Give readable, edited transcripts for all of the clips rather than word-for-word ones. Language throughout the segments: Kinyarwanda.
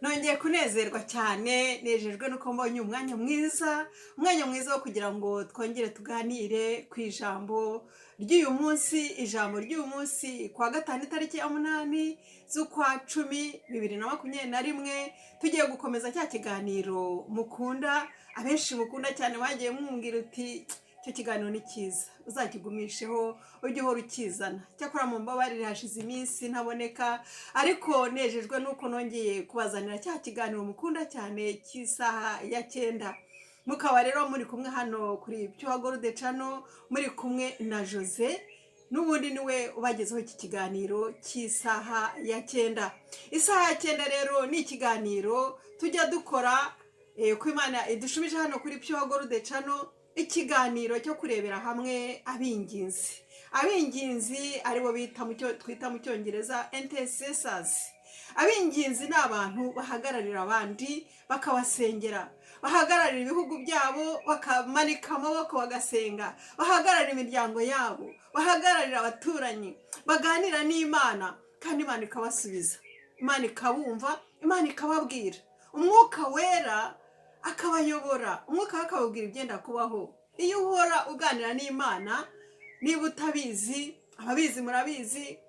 Nongeye kunezerwa cyane, nejejwe nuko mbonye umwanya mwiza, umwanya mwiza wo kugira ngo twongere tuganire ku ijambo ry'uyu munsi, ijambo ry'uyu munsi kuwa gatanu itariki ya 8 z'ukwa 10 2021, tugiye gukomeza cya kiganiro mukunda, abenshi mukunda cyane. Bagiye mumbwira uti: "Icyo kiganiro ni cyiza, uzakigumisheho, ujye uhora ukizana." Cyakora mu mbabarire, hashize iminsi ntaboneka, ariko nejejwe nuko nongeye kubazanira cya kiganiro mukunda cyane cy'isaha ya 9. Mukaba rero muri kumwe hano kuri Pure Gold Channel, muri kumwe na Jose, n'ubundi niwe ubagezeho iki kiganiro cy'isaha ya 9. Isaha ya 9 rero ni ikiganiro tujya dukora ko Imana idushubije hano kuri Pure Gold Channel, ikiganiro cyo kurebera hamwe abinginzi, abinginzi aribo bita mu cyo twita mu Cyongereza intercessors. Abinginzi ni abantu bahagararira abandi, bakabasengera, bahagararira ibihugu byabo, bakamanika amaboko bagasenga, bahagararira imiryango yabo, bahagararira abaturanyi, baganira n'Imana kandi Imana ikabasubiza, Imana ikabumva, Imana ikababwira, Umwuka Wera akabayobora, Umwuka we akababwira ibyenda kubaho. Iyo uhora uganira n'Imana, niba utabizi, ababizi murabizi,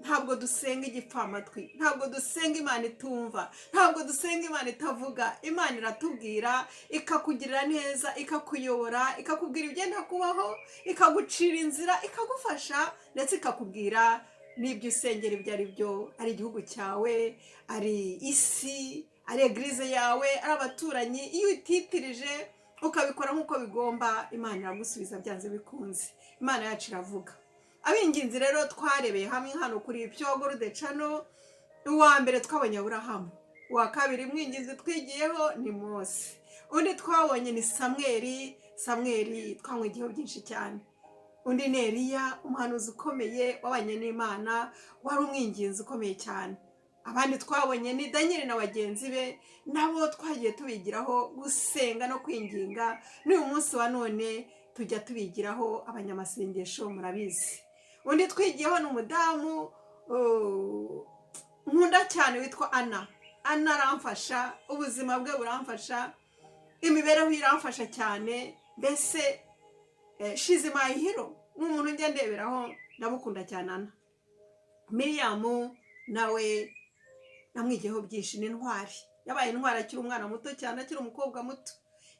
ntabwo dusenga igipfamatwi, ntabwo dusenga Imana itumva, ntabwo dusenga Imana itavuga. Imana iratubwira, ikakugirira neza, ikakuyobora, ikakubwira ibyenda kubaho, ikagucira inzira, ikagufasha, ndetse ikakubwira n'ibyo usengera ibyo ari byo, ari igihugu cyawe, ari isi, ari église yawe, ari abaturanyi. Iyo utitirije ukabikora nk'uko bigomba, Imana iragusubiza byanze bikunze. Imana yacu iravuga. Abinginzi rero twarebeye hamwe hano kuri Pure Gold Channel, uwa mbere twabonye Aburahamu, uwa kabiri mwinginzi twigiyeho ni Mose, undi twabonye ni Samweri. Samweri twamwigiyeho byinshi cyane. Undi ni Eliya, umuhanuzi ukomeye wabanye n'Imana, wari umwinginzi ukomeye cyane. Abandi twabonye ni Daniel na bagenzi be, nabo twagiye tubigiraho gusenga no kwinginga. N'uyu munsi wa none tujya tubigiraho, abanyamasengesho murabizi. Undi twigiyeho ni umudamu nkunda cyane witwa Ana. Ana aramfasha, ubuzima bwe buramfasha, imibereho ye iramfasha cyane. Mbese she's my hero, ni umuntu njya ndeberaho, ndamukunda cyane Ana. Miriyamu nawe namwigiyeho byinshi, ni intwari, yabaye intwari akiri umwana muto cyane, akiri umukobwa muto.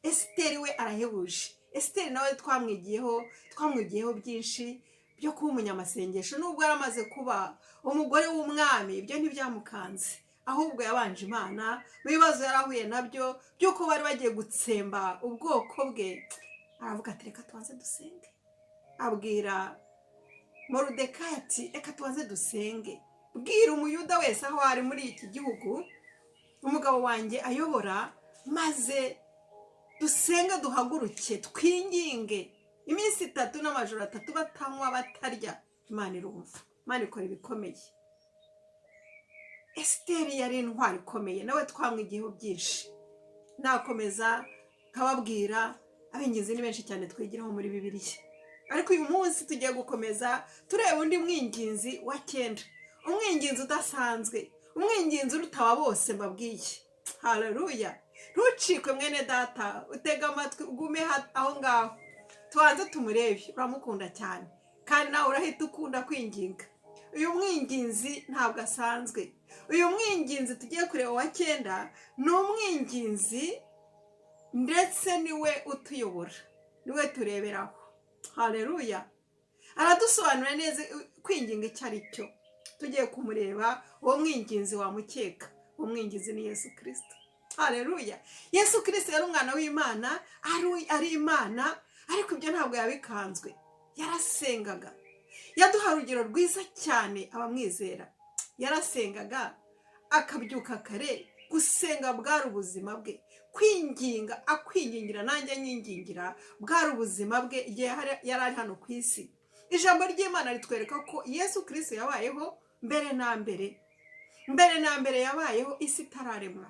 Esiteri we arahebuje. Esiteri nawe twamwigiyeho byinshi byo kuba umunyamasengesho. Nubwo yari amaze kuba umugore w'umwami, ibyo ntibyamukanze, ahubwo yabanje Imana mu bibazo yari ahuye nabyo by'uko bari bagiye gutsemba ubwoko bwe. Aravuga ati: "Reka tubanze dusenge." Abwira Moridekayi ati: "Reka tubanze dusenge, bwira Umuyuda wese aho ari muri iki gihugu umugabo wanjye ayobora, maze dusenge, duhaguruke, twinginge iminsi 3 n'amajoro 3, batanywa batarya." Imana irumva, Imana ikora ibikomeye. Esiteri yari intwari ikomeye, nawe twamwigiyeho byinshi. Nakomeza nkababwira, abinginzi ni benshi cyane twigiraho muri Bibiliya. Ariko uyu munsi tugiye gukomeza tureba undi mwinginzi wa cyenda, umwinginzi udasanzwe, umwinginzi urutaba bose mbabwiye. Haleluya! Ntucikwe mwene data, utega amatwi, ugume aho ngaho, tubanze tumurebe. Uramukunda cyane kandi nawe urahita ukunda kwinginga. Uyu mwinginzi ntabwo asanzwe. Uyu mwinginzi tugiye kureba wa cyenda ni umwinginzi, ndetse niwe utuyobora, niwe tureberaho. Hareruya! Aradusobanurira neza kwinginga icyo ari cyo. Tugiye kumureba uwo mwinginzi, wamukeka. Uwo mwinginzi ni Yesu Kirisito. Hareruya! Yesu Kirisito yari umwana w'Imana, ari Imana, ariko ibyo ntabwo yabikanzwe, yarasengaga. Yaduha urugero rwiza cyane abamwizera. Yarasengaga, akabyuka kare, gusenga bwari ubuzima bwe, kwinginga, akwingingira nanjye anyingingira, bwari ubuzima bwe igihe yari ari hano ku isi. Ijambo ry'Imana ritwereka ko Yesu Kirisito yabayeho mbere na mbere, mbere na mbere yabayeho isi itararemwa.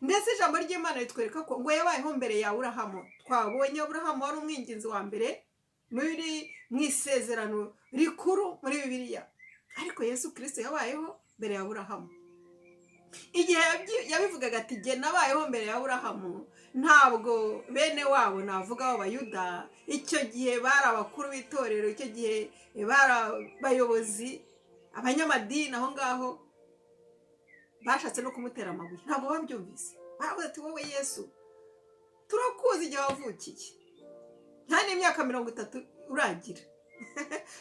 Ndetse ijambo ry'Imana ritwereka ko ngo yabayeho mbere ya Aburahamu. Twabonye Aburahamu wari umwinginzi wa mbere mu isezerano rikuru muri Bibiliya, ariko Yesu Kirisito yabayeho mbere ya Aburahamu. Igihe yabivugaga ati: "Jye nabayeho mbere ya Aburahamu," ntabwo bene wabo, navuga b'Abayuda, icyo gihe bari abakuru b'itorero, icyo gihe bari abayobozi, abanyamadini aho ngaho, bashatse no kumutera amabuye. Ntabwo babyumvise. Baravuze ati: "Wowe Yesu, turakuzi igihe wavukiye, nta n'imyaka 30 uragira,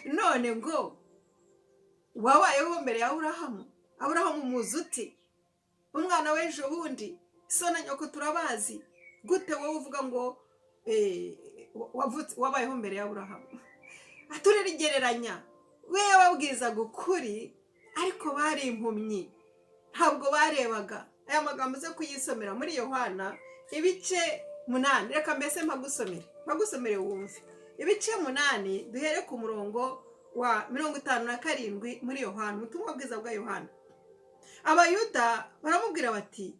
none ngo wabayeho mbere ya Aburahamu? Aburahamu muzi uti? Umwana w'ejo bundi, so na nyoko turabazi. Gute wowe uvuga ngo wavutse, wabayeho mbere ya Aburahamu?" Aturirigereranya. We yababwizaga ukuri, ariko bari impumyi, ntabwo barebaga. Aya magambo uze kuyisomera muri Yohana ibice 8. Reka mbese mpagusomere wumve. Ibice 8, duhere ku murongo wa 57 muri Yohana, ubutumwa bwiza bwa Yohana. Abayuda baramubwira bati: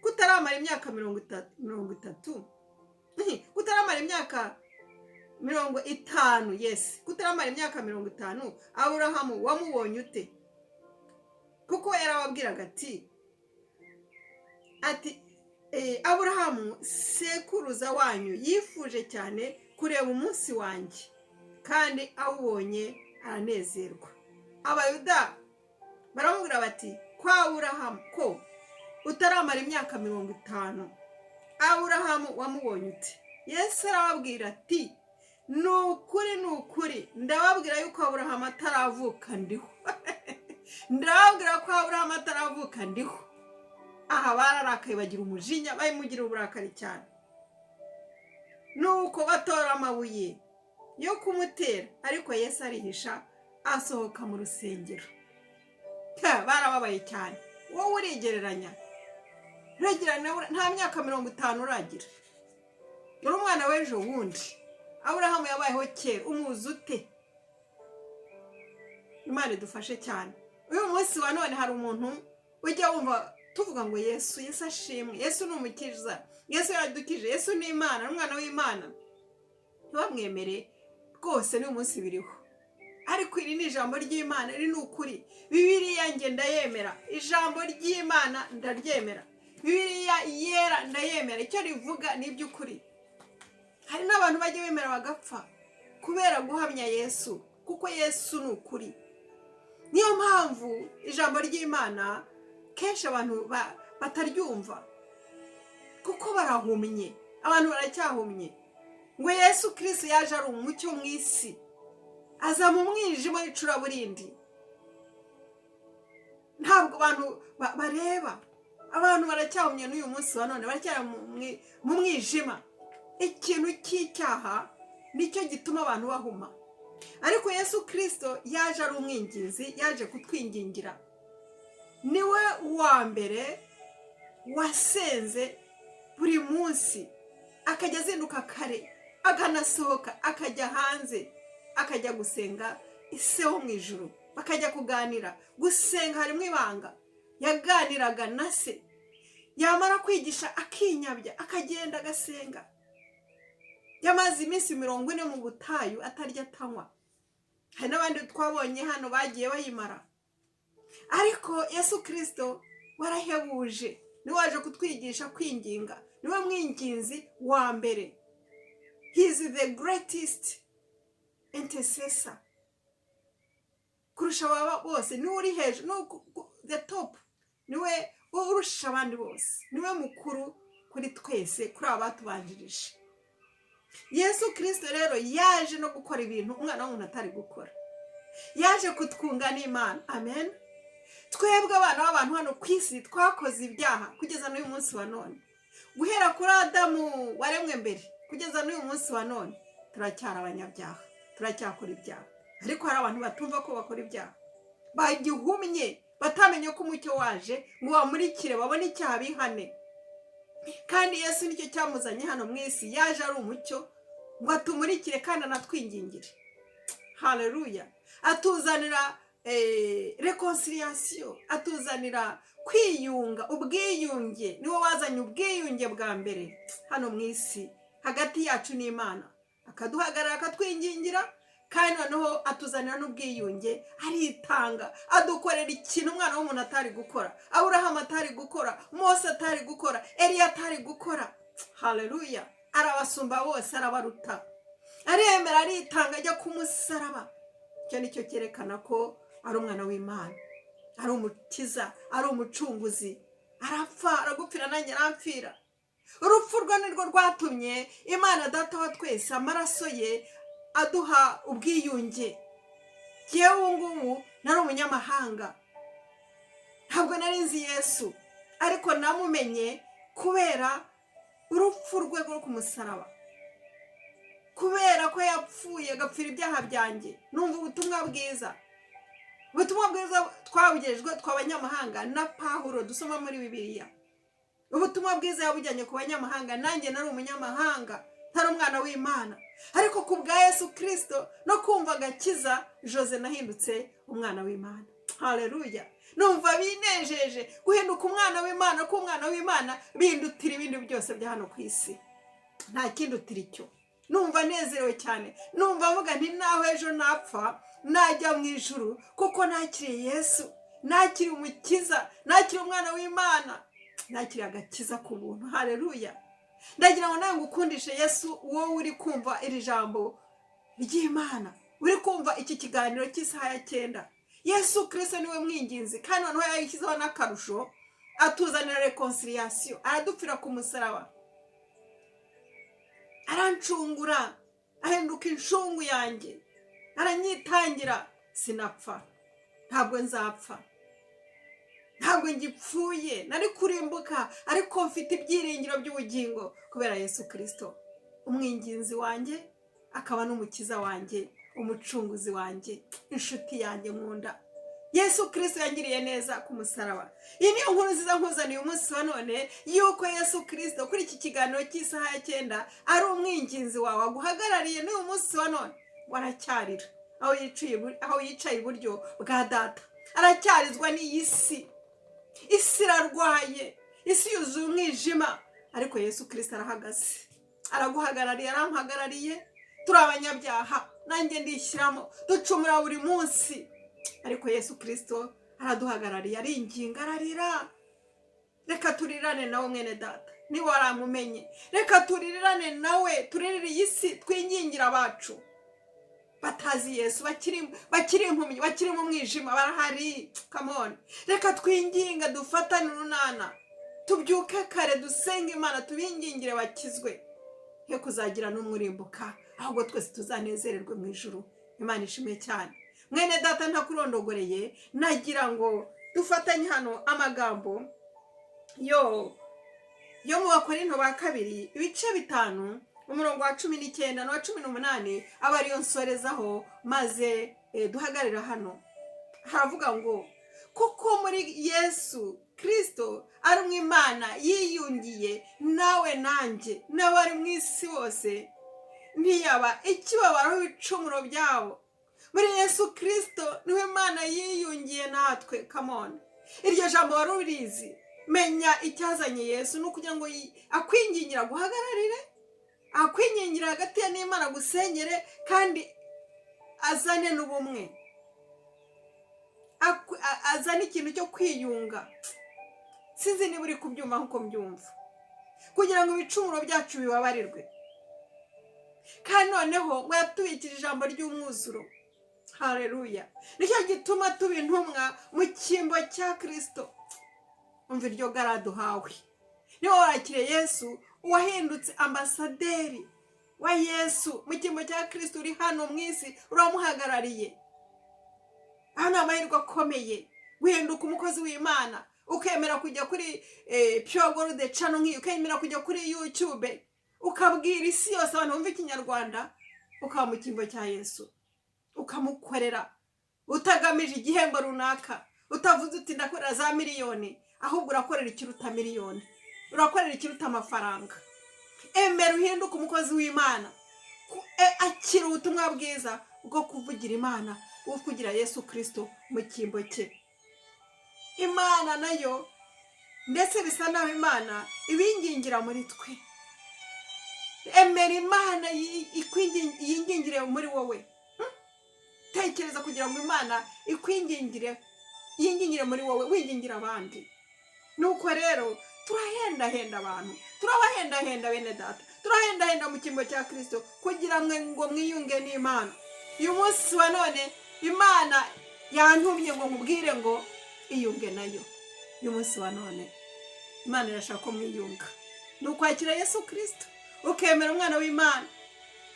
"Kutaramara imyaka 30, 30, kutaramara imyaka 50, yesi, kutaramara imyaka 50, Aburahamu wamubonye ute?" Kuko yarababwiraga ati: "Aburahamu sekuruza wanyu yifuje cyane kureba umunsi wanjye, kandi awubonye aranezerwa." Abayuda baramubwira bati: "Kwa Aburahamu, ko utaramara imyaka 50, Aburahamu wamubonye ute?" Yesu arababwira ati: "Ni ukuri, ni ukuri, ndababwira yuko Aburahamu ataravuka ndiho. Ndababwira ko Aburahamu ataravuka ndiho." Aha bararakaye, bagira umujinya, bamugira uburakari cyane. Nuko batora amabuye yo kumutera, ariko Yesu arihisha, asohoka mu rusengero. Barababaye cyane. Wowe urigereranya, uragereranya, nta myaka 50 uragira, uri umwana w'ejo bundi. Aburahamu yabayeho kera, umuzi ute? Imana idufashe cyane. Uyu munsi wa none hari umuntu ujya wumva tuvuga ngo: "Yesu, Yesu ashimwe, Yesu ni umukiza, Yesu yaradukije, Yesu ni Imana, ni umwana w'Imana," ntibamwemere rwose. N'uyu munsi biriho, ariko iri ni ijambo ry'Imana, iri ni ukuri. Bibiliya nge ndayemera, ijambo ry'Imana ndaryemera, Bibiliya yera ndayemera. Icyo rivuga ni iby'ukuri. Hari n'abantu bajya bemera bagapfa kubera guhamya Yesu, kuko Yesu ni ukuri. Niyo mpamvu ijambo ry'Imana kenshi abantu bataryumva, kuko barahumye, abantu baracyahumye. Ngo Yesu Kirisitu yaje ari umucyo mu isi, aza mu mwijima w'icuraburindi. Ntabwo abantu bareba, abantu baracyahumye n'uyu munsi wa none, baracyari mu mwijima. Ikintu cy'icyaha nicyo gituma abantu bahuma, ariko Yesu Kirisito yaje ari umwinginzi, yaje kutwingingira. Niwe wa mbere wasenze buri munsi, akajya azinduka kare, akanasohoka akajya hanze, akajya gusenga Ise wo mu ijuru, bakajya kuganira. Gusenga harimo ibanga. Yaganiraga na Se, yamara kwigisha akinyabya, akagenda agasenga. Yamaze iminsi 40 mu butayu atarya, atanywa. Hari n'abandi twabonye hano bagiye bayimara, ariko Yesu Kirisito warahebuje, niwe waje kutwigisha kwinginga, niwe mwinginzi wa mbere. He is the greatest intercessor kurusha aba bose. Niwe uri hejuru, niwe the top, niwe urusha abandi bose, niwe mukuru kuri twese, kuri aba batubanjirije. Yesu Kirisito rero yaje no gukora ibintu umwana w'umuntu atari gukora. Yaje kutwunga n'Imana, amen. Twebwe abana b'abantu hano ku isi twakoze ibyaha kugeza n'uyu munsi wa none. Guhera kuri Adamu waremwe mbere kugeza n'uyu munsi wa none, turacyari abanyabyaha, turacyakora ibyaha. Ariko hari abantu batumva ko bakora ibyaha, bagihumye, batamenye ko umucyo waje ngo bamurikire, babone icyaha, bihane. Kandi Yesu nicyo cyamuzanye hano mu isi. Yaje ari umucyo ngo atumurikire kandi anatwingingire. Haleluya! Atuzanira réconciliation, atuzanira kwiyunga, ubwiyunge. Niwe wazanye ubwiyunge bwa mbere hano mu isi hagati yacu n'Imana, akaduhagarara, akatwingingira. Kandi noneho atuzanira n'ubwiyunge, aritanga, adukorera ikintu umwana w'umuntu atari gukora, Aburahamu atari gukora, Mose atari gukora, Eliya atari gukora. Haleluya! Arabasumba bose, arabaruta, aremera, aritanga, ajya ku musaraba. Icyo ni cyo cyerekana ko ari umwana w'Imana, ari umukiza, ari umucunguzi. Arapfa, aragupfira, nanjye arampfira. Urupfu rwe nirwo rwatumye Imana Data wa twese, amaraso ye aduha ubwiyunge. Yewe, ubu ngubu nari umunyamahanga, ntabwo nari nzi Yesu, ariko namumenye kubera urupfu rwe rwo ku musaraba, kubera ko yapfuye agapfira ibyaha byanjye. Numva ubutumwa bwiza. Ubutumwa bwiza twabugejwe tw'abanyamahanga na Pahuro dusoma muri Bibiliya. Ubutumwa bwiza yabujyanye ku banyamahanga. Nanjye nari umunyamahanga, ntari umwana w'Imana, ariko ku bwa Yesu Kirisito no kumva agakiza, Jose nahindutse umwana w'Imana. Haleluya! Numva binejeje guhinduka umwana w'Imana, ko umwana w'Imana bindutira ibindi byose bya hano ku isi. Nta kindutira icyo. Numva nezerewe cyane, numva mvuga nti: "Naho ejo napfa, najya mu ijuru, kuko nakiriye Yesu, nakiriye umukiza, nakiriye umwana w'Imana, nakiriye agakiza ku buntu." Haleluya! Ndagira ngo nawe ngukundishe Yesu. Wowe uri kumva iri jambo ry'Imana, uri kumva iki kiganiro cy'isaha ya 9, Yesu Kirisito niwe mwinginzi. Kandi noneho yayishyizeho n'akarusho, atuzanira réconciliation, aradupfira ku musaraba, arancungura, ahinduka incungu yanjye, aranyitangira. Sinapfa, ntabwo nzapfa, ntabwo ngipfuye. Nari kurimbuka, ariko mfite ibyiringiro by'ubugingo kubera Yesu Kirisito, umwinginzi wanjye, akaba n'umukiza wanjye, umucunguzi wanjye, inshuti yanjye nkunda. Yesu Kirisito yangiriye neza ku musaraba. Iyi niyo nkuru nziza nkuzaniye umunsi wa none, yuko Yesu Kirisito kuri iki kiganiro cy'isaha ya 9 ari umwinginzi wawe, aguhagarariye n'uyu munsi wa none. Waracyarira aho yicaye iburyo bwa Data, aracyarizwa n'iyi si. Isi irarwaye, isi yuzuye umwijima, ariko Yesu Kirisito arahagaze, araguhagarariye, aramuhagarariye. Turi abanyabyaha, nanjye ndishyiramo, ducumura buri munsi, ariko Yesu Kirisito araduhagarariye, aringinga, ararira. Reka turirane nawe, mwene Data. Niba waramumenye, reka turirane nawe, turirire iyi si, twingingira abacu batazi Yesu, bakiri impumyi, bakiri mu mwijima, barahari. Come on, reka twinginga, dufatane urunana, tubyuke kare, dusenge Imana, tubingingire bakizwe, he kuzagira n'umwe urimbuka, ahubwo twese tuzanezererwe mu ijuru. Imana ishimwe cyane. Mwene Data, ntakurondogoreye, nagira ngo dufatanye hano amagambo yo mu Bakorinto ba Kabiri, ibice 5, umurongo wa 19 n'uwa 18, aba ariyo nsorezaho, maze duhagarara hano. Haravuga ngo: "Kuko muri Yesu Kirisito ari mu Imana yiyungiye nawe nanjye n'abari mu isi bose, ntiyaba ikibabaraho ibicumuro byabo." Muri Yesu Kirisito niwe Imana yiyungiye natwe. Come on, iryo jambo wari urizi? Menya icyazanye Yesu ni ukugira ngo akwingingira, aguhagararire, akwingingira hagati ya n'Imana, agusengere kandi azane n'ubumwe, azane ikintu cyo kwiyunga. Sinzi niba uri kubyumva nk'uko mbyumva. Kugira ngo ibicumuro byacu bibabarirwe. Kandi noneho ngo yatubikije ijambo ry'umwuzuro. Hareruya! Nicyo gituma tuba intumwa mu cyimbo cya Kirisito. Umva iryo garaduhawe. Niba warakiriye Yesu, wahindutse ambasaderi wa Yesu mu cyimbo cya Kirisito. Uri hano mu isi, uramuhagarariye. Aha ni amahirwe akomeye, guhinduka umukozi w'Imana, ukemera kujya kuri Pure Gold Channel nk'iyi, ukemera kujya kuri YouTube, ukabwira isi yose, abantu bumva Ikinyarwanda, ukaba mu cyimbo cya Yesu, ukamukorera utagamije igihembo runaka, utavuze uti: "Ndakorera za miliyoni", ahubwo urakorera ikiruta miliyoni, urakorera ikiruta amafaranga. Emera uhinduke umukozi w'Imana. Akira ubutumwa bwiza bwo kuvugira Imana, bwo kugira Yesu Kirisito mu cyimbo cye. Imana nayo ndetse bisa naho Imana ibingingira muri twe. Emera Imana yingingire muri wowe. Tekereza kugira ngo Imana ikwingingire, yingingire muri wowe, wingingira abandi. Nuko rero turahendahenda abantu, turabahendahenda bene data, turahendahenda mu cyimbo cya Kirisito kugira ngo mwiyunge n'Imana. Uyu munsi wa none Imana yantumye ngo nkubwire ngo iyunge nayo. Uyu munsi wa none Imana irashaka ko mwiyunga. Ni ukwakira Yesu Kirisito, ukemera umwana w'Imana.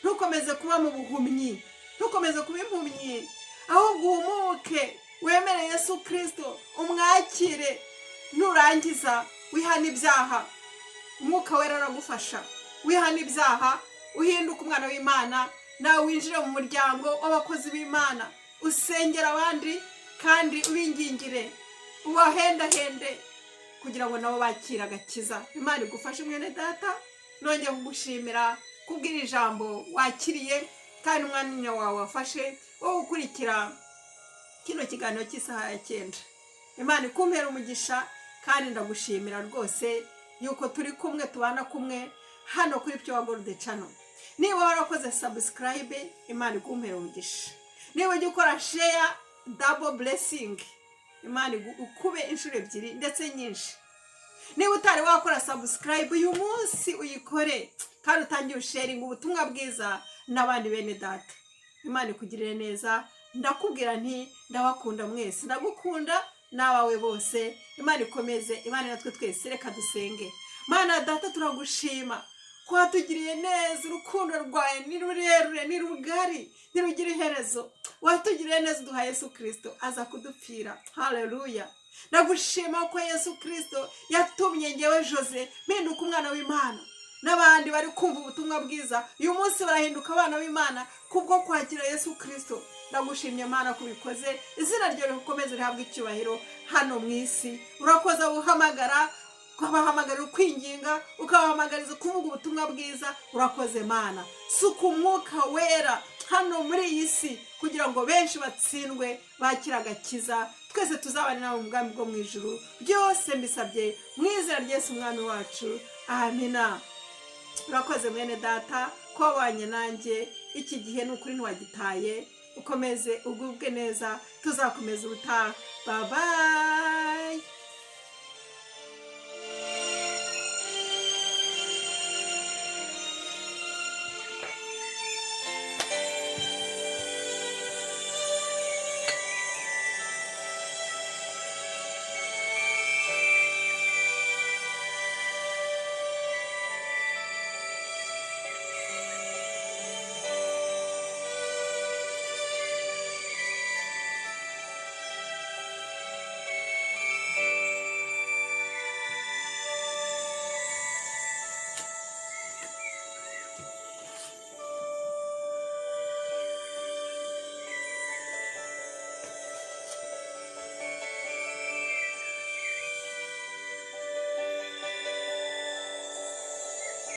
Ntukomeze kuba mu buhumyi, ntukomeze kuba impumyi, ahubwo uhumuke, wemere Yesu Kirisito, umwakire. Nurangiza wihana ibyaha, Umwuka Wera aragufasha. Wihana ibyaha, uhinduke umwana w'Imana, nawe winjire mu muryango w'abakozi b'Imana, usengera abandi kandi ubingingire, ubahendahende kugira ngo nabo bakire agakiza. Imana igufashe, mwene data. Nongeye kugushimira kubwira ijambo wakiriye kandi umwanya wawe wafashe wo gukurikira kino kiganiro cy'isaha ya 9. Imana ikumpera umugisha, kandi ndagushimira rwose yuko turi kumwe, tubana kumwe hano kuri Pure Gold Channel. Niba warakoze subscribe, Imana igumpera umugisha. Niba ujya ukora share, double blessing, Imana ukube inshuro ebyiri ndetse nyinshi. Niba utari wakora subscribe, uyu munsi uyikore kandi utangire usharinga ubutumwa bwiza n'abandi bene data. Imana ikugirire neza. Ndakubwira nti ndabakunda mwese, ndagukunda n'abawe bose. Imana ikomeze Imana natwe twese. Reka dusenge. Mana Data, turagushima ko watugiriye neza. Urukundo rwawe ni rurerure, ni rugari, ntirugira iherezo. Watugiriye neza uduha Yesu Kirisito aza kudupfira. Haleluya! Ndagushima ko Yesu Kirisito yatumye ngewe Jose mpinduka umwana w'Imana, n'abandi bari kumva ubutumwa bwiza uyu munsi barahinduka abana b'Imana kubwo kwakira Yesu Kirisito. Ndagushimye Mana ko ubikoze. Izina ryawe rikomeze rihabwe icyubahiro hano mu isi. Urakoze uhamagara, ukabahamagarira ukwinginga, ukabahamagariza kuvuga ubutumwa bwiza. Urakoze Mana. Suka Umwuka Wera hano muri iyi si kugira ngo benshi batsindwe, bakire agakiza, twese tuzabane nawe mu bwami bwo mu ijuru. Byose mbisabye mu izina rya Yesu Umwami wacu, amina. Urakoze mwene data ko wabanye nanjye iki gihe. Ni ukuri ntiwagitaye. Ukomeze ugubwe neza, tuzakomeza ubutaha. Bye bye.